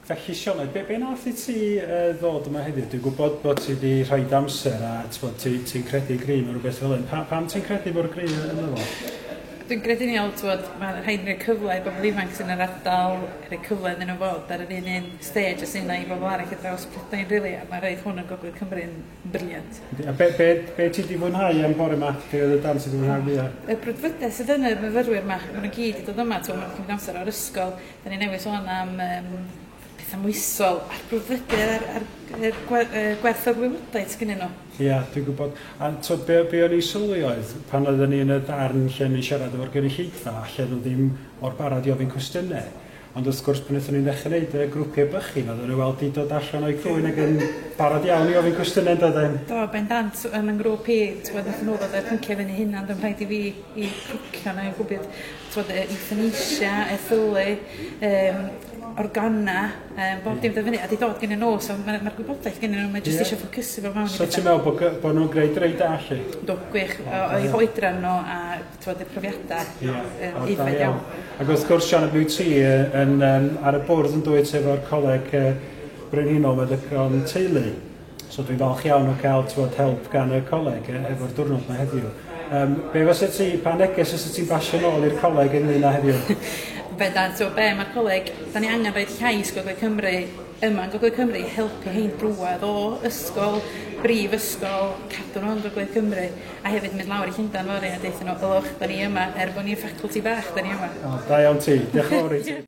Felly Sioned, be nath i ti ddod yma heddiw? Dwi'n gwybod bod ti wedi rhoi amser a t'bod ti'n credu gry mewn rhywbeth fel hyn. Pam ti'n credu mor gry ynddo fo? Dwi'n credu'n iawn, t'mod, ma' rhaid rhoi cyfle i bobl ifanc sy'n yr ardal, rhoi cyfle iddyn nhw fod ar yr un un stage as yna i bobl arall ar draws Prydain rili, a ma' roid hwn yn Gogledd Cymru'n brilliant. A be ti 'di fwynhau am bore 'ma? Be oedd y darn ti 'di fwynhau fwya? Y brwdfrydedd sydd yn y myfyrwyr 'ma, ma' nhw gyd 'di dod yma, t'mo' ma' nhw'n cymryd amser o'r ysgol, 'dan ni newydd sôn am pethau moesol a'r brwdfrydedd a'r gwerth o'r wybodaeth sgynnyn nhw. Ia, dwi'n gwybod. A t'od be o'n i'n sylwi oedd, pan oedden ni yn y darn lle o'n i'n siarad efo'r gynulleidfa, allan nhw ddim mor barod i ofyn cwestiynau. Ond wrth gwrs, pan wnaethon ni'n ddechrau gwneud y grwpiau bychin, oedden nhw weld 'di dod allan o'u crwyn ac yn barod iawn i ofyn cwestiynau yn doedden? Do, bendant, yn 'y ngrŵp i, t'mod, nathon nhw ddod â'r pynciau fyny hunan, do'm rhaid i fi i cwcio na i'm gwybod, t'mod, euthanasia, erthylu, organa, bob dim dod fyny, a 'di dod gennyn nhw, so ma'r gwybodaeth gennyn nhw, mae jyst eisiau ffocysu fo mewn. So ti'n meddwl bod nhw'n gwneud reit da 'lly? Do, gwych, o'u hoedran nhw a t'mod y profiadau aeddfed iawn. Ac wrth gwrs, Sioned, mi wyt ti yn ar y bwrdd yn dwyt efo'r Coleg Brenhinol Meddygon Teulu. So dwi'n falch iawn o cael t'mod help gan y coleg efo'r diwrnod 'ma heddiw. Be fysa ti, pa neges fysa ti'n basio nôl i'r coleg ynglyn â heddiw? Bendant, so be mae'r coleg, da ni angen rhoi llais Gogledd Cymru yma yn Gogledd Cymru i helpu hein drwadd o ysgol, brifysgol, cadw nhw yn Gogledd Cymru, a hefyd mynd lawr i Llundain fory a deutha nhw, ylwch, da ni yma, er bod ni'n faculty bach, da ni yma. O, da iawn ti, diolch yn fawr i ti.